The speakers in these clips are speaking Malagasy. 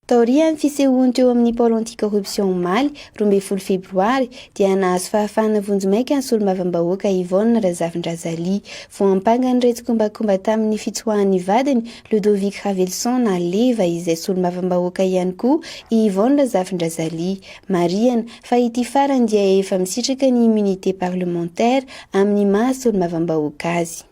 Taorian'ny fisehoany teo amin'ny Pôle Anti-Corruption omaly, 12 febroary, dia nahazo fahafahana vonjimaika ny solombavambahoaka Yvonne Razafindrazalia. Voampanga niray tsikombakomba tamin'ny fitsoahan'ny vadiny, Ludovic Ravelison na Leva izay solombavambahoaka ihany koa i Yvonne Razafindrazalia. Marihana fa ity farany dia efa misitraka ny immunité parlementaire amin'ny maha solombavambahoaka azy.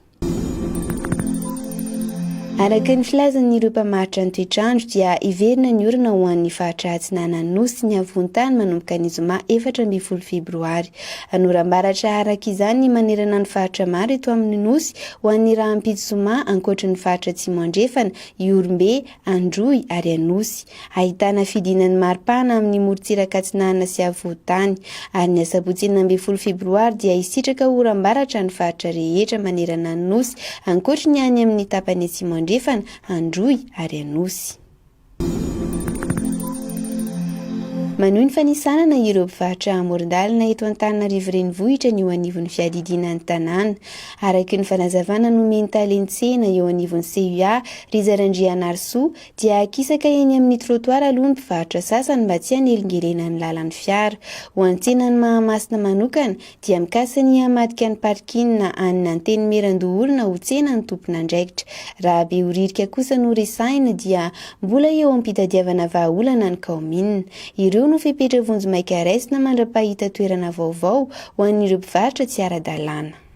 Araka ny filazan'ireo mpamaritra ny toetr'andro dia hiverina ny orana ho an'ny faritra atsinanan'ny Nosy ny havoan-tany manomboka ny zoma 14 febroary. Hanoram-baratra araka izany ny manerana ny faritra maro eto amin'ny Nosy ho an'ny rahampitso zoma ankoatry ny faritra Atsimo Andrefana, Ihorombe, Androy ary Anosy. Ahitana fidinan'ny maripana amin'ny morontsiraka atsinanana sy afovoan-tany. Ary ny asabotsy 16 febroary dia hisitraka oram-baratra ny faritra rehetra manerana ny Nosy, ankoatry ny any amin'ny tapany atsimo andrefana, Androy ary Anosy. Manohy ny fanisanana ireo mpivarotra amoron-dalana eto Antananarivo Renivohitra ny eo anivon'ny fiadidiana ny tanàna. Araka ny fanazavana nomen'ny talen-tsena eo anivon'ny CUA, Rija Randrianarisoa, dia akisaka eny amin'ny trottoir aloha ny mpivarotra sasany mba tsy hanelingelena ny lalan'ny fiara. Ho an'ny tsenan'i Mahamasina manokana, dia mikasa ny hamadika ny parking any Antenimierandoholona ho tsena ny tompon'andraikitra. Raha Behoririka kosa no resahina dia mbola eo am-pitadiavana vahaolana ny kaominina. Ireo no fepetra vonjimaika raisina mandra-pahita toerana vaovao ho an'ireo mpivarotra tsy ara-dalàna.